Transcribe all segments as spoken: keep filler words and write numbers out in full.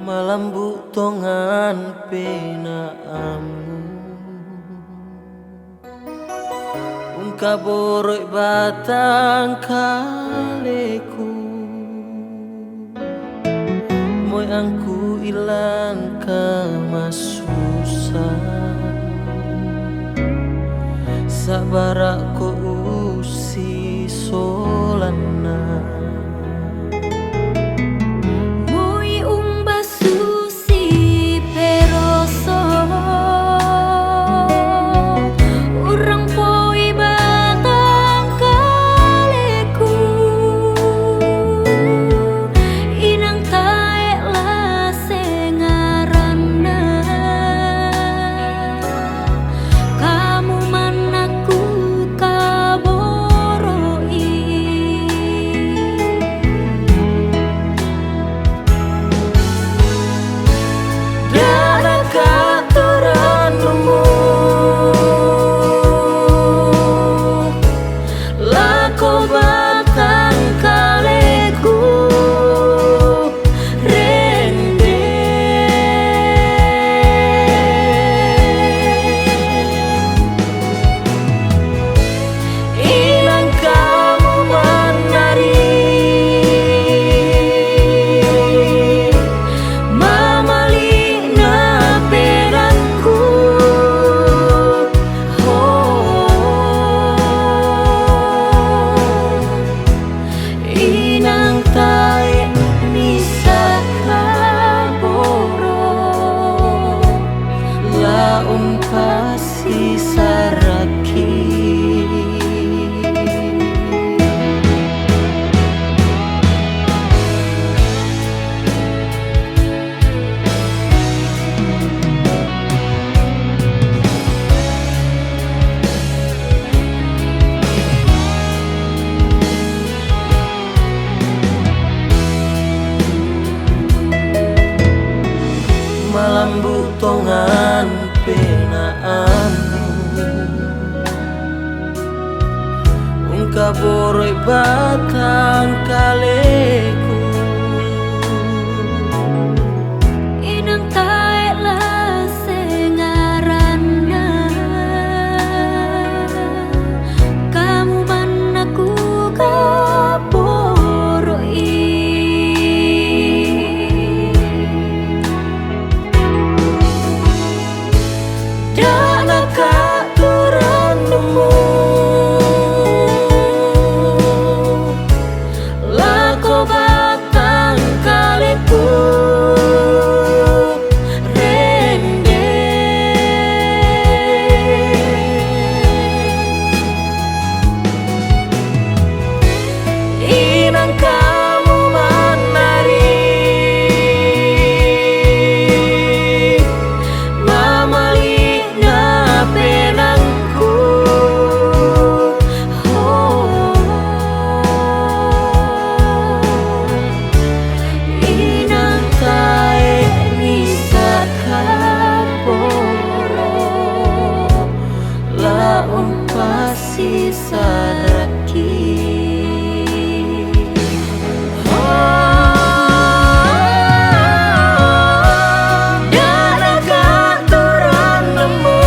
Malambu' tongan pena'ammu, ungkaboroi batang kaleku, moi angku ilan kamasusa, sabara' ko usi solanna. Moi umbasusi peroso, urang poi batang kaleku, inang tae' la sengaranna. Kamu manna kukaboro'i. Da' nakatto rannummu lako batang kaleku, rende. Inang kamu mannari, mamali'na penangku. Oh, inang tae' misa' kaboro', la umpasisaraki. Malambu' tongan pena'ammu, ungkaboroi batang kaleku, inang tae' la sengaranna. Kamu manna kukaboro'i. Da' nakatto rannummu lako batang kaleku, rende. Inang kamu mannari, mamali'na penangku. Oh, inang tae' misa' kaboro', la umpasisaraki. Oh, da' nakatto rannummu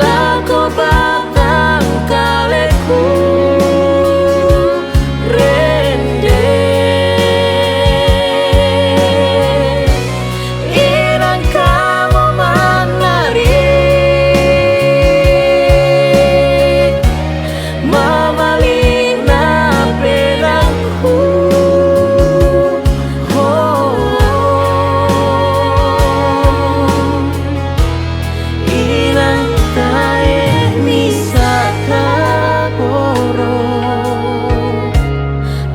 lako batang kaleku, rende. Inang kamu mannari, mamali'na penangku. Oh, inang tae' misa' kaboro',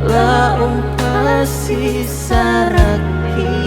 la umpasisaraki.